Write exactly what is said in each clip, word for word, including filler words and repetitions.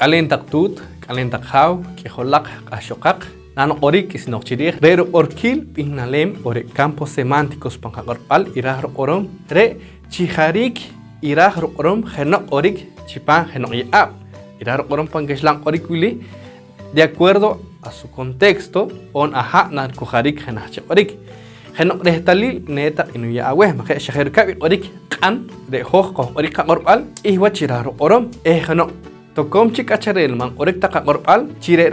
K'aleen taq tuut, k'aleen taq jaaw, k'ijolaq, q'ahxoqaq, naniq'orik k'isinoq chi riij re' ruq'orkiil b'ihnaleem on re' campos semánticos pan qaq'orb'al i raaj ruq'orom re' chi jariik i raaj ruq'orom jeno'q q'orik chipam jeno'q ye'aab'. I raaj ruq'orom pan kaxlan q'orik wili, de acuerdo a su contexto on aha' narikojariik jenaj chi q'orik. Jeno'q rehtalil ne taq inuya' aweh, maje', xa je' rikab' i q'orik q'an, re' hoj qojq'orik qaq'orb'al k'ih wach chi raaj ruq'orom, eh jeno'q tokoom chik k'achareel ma' nq'orik ta qaq'orb'al chi re're',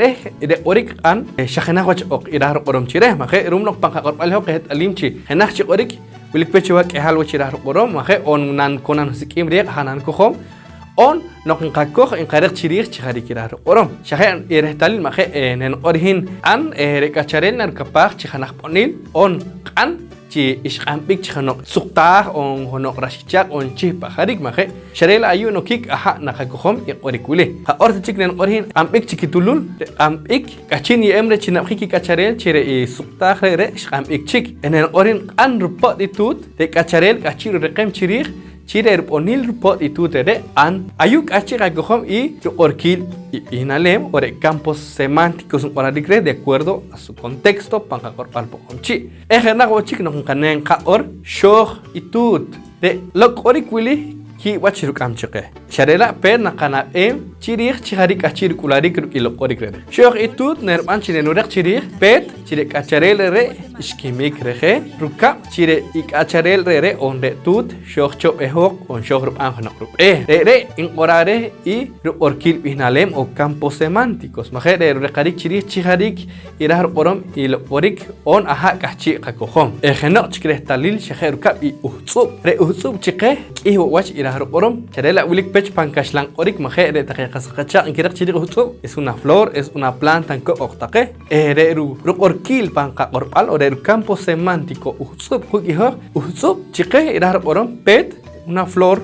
re' q'orik q'an, eh, xa jenaj wach oq i raaj ruq'orom chi reh, maje', ru'um noq pan qaq'orb'al i hoj qeht'alim chi jenaj chi q'orik wilik pech wach k'ihal wach i raaj ruq'orom, maje', on nan-, ko nanisik'im riij, aha' nanikojom, on noq nqakoj nqareq chi riij chi jariik i raaj ruq'orom. Xa je' i rehtalil, maje', eh, naniq'or i hin q'an, eh, re' k'achareel narikapaaj chi jenaj b'onil, on q'an chi xq'anb'ik chi jeno'q suqtaaj, on jeno'q rax kichaq', on chihp' pa jariik, maje'. Xa re' la' ayu' nokik aha' naqakojom i q'orik wili. Qaq'or ta chik naniq'or i hin q'anb'ik chi kitulul, re' q'anb'ik k'ahchi' niye'em reh chi nab'jik i k'achareel chi re' i suqtaaj re're' xq'anb'ik chik. Eh naniq'or i hin q'an rupo't i tuut, re' k'achareel k'ahchi' rureqem chi riij chi re' rub'onil rupo't i tuut re're' q'an. Ayu' k'ahchi' qakojom i ruq'orkiil i b'ihnaleem on re' campos semánticos nq'orarik reh de acuerdo a su contexto pan qaq'orb'al Poqomchi'. Eh jenaj wo' chik noq nqanen qaq'or xooj i tuut, re' lok' q'orik wili kiib' wach ruk'am chi qeh. Xa re' la' peet naqanab'eem chi riij chi jariik k'ahchi' rik'ulariik ruuk' i lok' q'orik re're'. Xooj i tuut narib'an chi nanireq chi riij peet chi re' k'achareel re're' xkimik reje, rukab' chi re' i k'achareel re're' on re' tuut xooj cho b'ehoq on xooj rib'an jeno'q rub'eeh. Re're' nq'oraa reh i ruq'orkiil b'ihnaleem on campos semánticos, maje', re' rureqariik chi riij chi jariik i raaj ruq'orom i lok' q'orik on aha' k'ahchi' qakojom. Eh jeno'q chik rehtalil xa je' rukab' i uhtz'ub'. Re' uhtz'ub' chi qeh k'ih wo' wach i raaj ruq'orom, xa re' la' wilik pech pan kaxlan q'orik, maje', re' taqe qas qachaaq' nkireq chi riij uhtz'ub', es una flor, es una planta nkoq' oq taqe. Eh re' ru-, ruq'orkiil pan qaq'orb'al on re' rucampo semántico uhtz'ub' quuk' i hoj, uhtz'ub' chi qeh i raaj ruq'orom peet, una flor,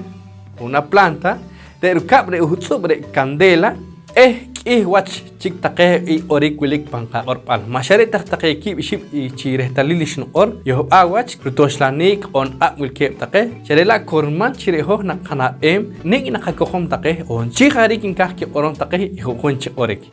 una planta, re' rukab' re' uhtz'ub' re' candela, eh k'ih wach chik taqe i q'orik wilik pan qaq'orb'al. Ma' xa re' ta taqe kiib' ixib' i chi rehtalil xnuq'or, yohb'al wach rutooxlaniik on q'ab' wilkeeb' taqe, xa re' la' kurman chi re' hoj naqanab'eem nik' naqakojom taqe on chi jariik nkaaj kiq'orom taqe i ju'jun chi q'orik.